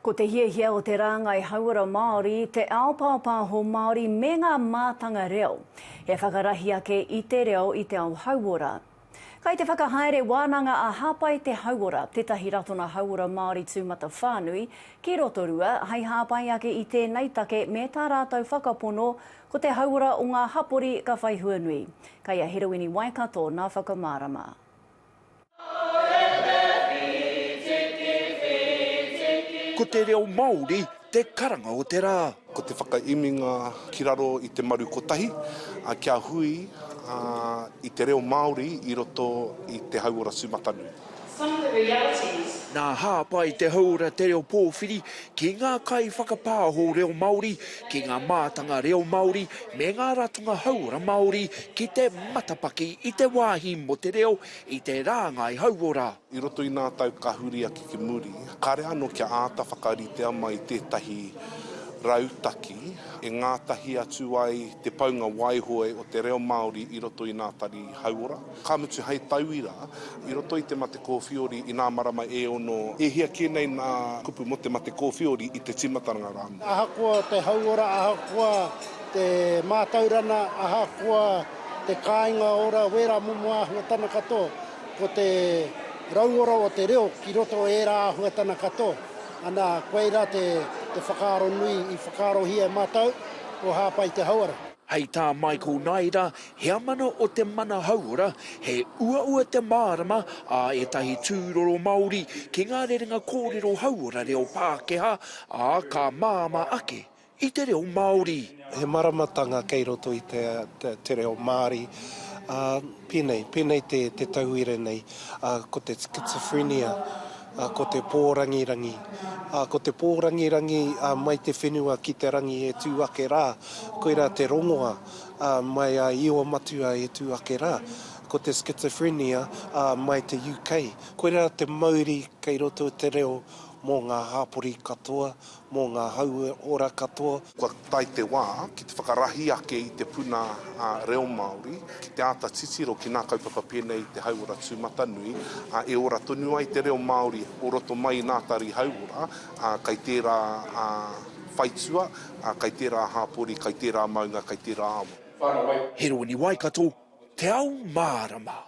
Ko te hiahia o te rāngai hauora Māori, te ao pāpāho Māori me ngā mātanga reo, he whakarahi ake i te reo i te ao hauora. Kai te whakahaere wānanga a Hāpai Te Hauora, tētahi ratona hauora Māori tūmatawhānui, ki Rotorua, hai hāpai ake i tēnei take me tā rātou whakapono ko te hauora o ngā hapori ka whai hua nui. Kai a Herewini Waikato nā whakamārama. Ko te reo Māori te karanga o te rā. Ko te whakaiminga ki raro i te maru kotahi, kia hui i te reo Māori i roto i te hauora tūmatanui. Some of the realities. Nā Hāpai Te Hauora Te Reo Pōwhiri ki ngā kaiwhakapāho reo Māori, ki ngā mātanga reo Māori me ngā ratonga hauora Māori ki te matapaki i te wāhi mō te reo i te rāngai hauora. I roto i nā tau ka huri ake ki muri, kāre anō kia āta whakaritea mai tētahi rautaki e ngātahi atu ai te paunga waihoe o te reo Māori i roto i nā tari hauora. Ka mutu hei tauira, i roto i te mate kōwhiori i nā marama e ono, e hia kē nei nā kupu mō te mate kōwhiori i te tīmatanga rā anō. Ahakoa te hauora, ahakoa te mātaurana, ahakoa te kāinga ora, wērā momo āhuatana katoa, ko te rauora o te reo ki roto o ērā āhuatana katoa. Ana, koirā te whakaaro nui i whakaarohia e mātou, ko Hāpai te Hauora. Hei tā Michael Naida, heamana o te Mana Hauora, he uaua te mārama a ētahi tūroro Māori ki ngā rerenga kōrero hauora reo Pākehā, ā, ka māmā ake i te reo Māori. He maramatanga kei roto i te reo Māori, ā, pēnei, pēnei te tauira nei, ā, ko te schizophrenia, Ā, ko te pōrangirangi. Ā, ko te pōrangirangi, ā, mai te whenua ki te rangi e tū ake rā, koirā te rongoa, ā, mai a Io Matua e tū ake rā. Ko te schizophrenia, ā, mai te UK. Koirā te mauri kei roto i te reo mō ngā hāpori katoa, mō ngā hauora katoa. Kua tae te wā ki te whakarahi ake i te puna reo Māori, ki te āta titiro ki ngā kaupapa pēnei i te hauora tūmatanui, e ora tonu ai te reo Māori o roto mai i ngā tari hauora, kai tērā whaitua, kai tērā hāpori, kai tērā maunga, kai tērā awa. Heroini Waikato, Te Ao Mārama.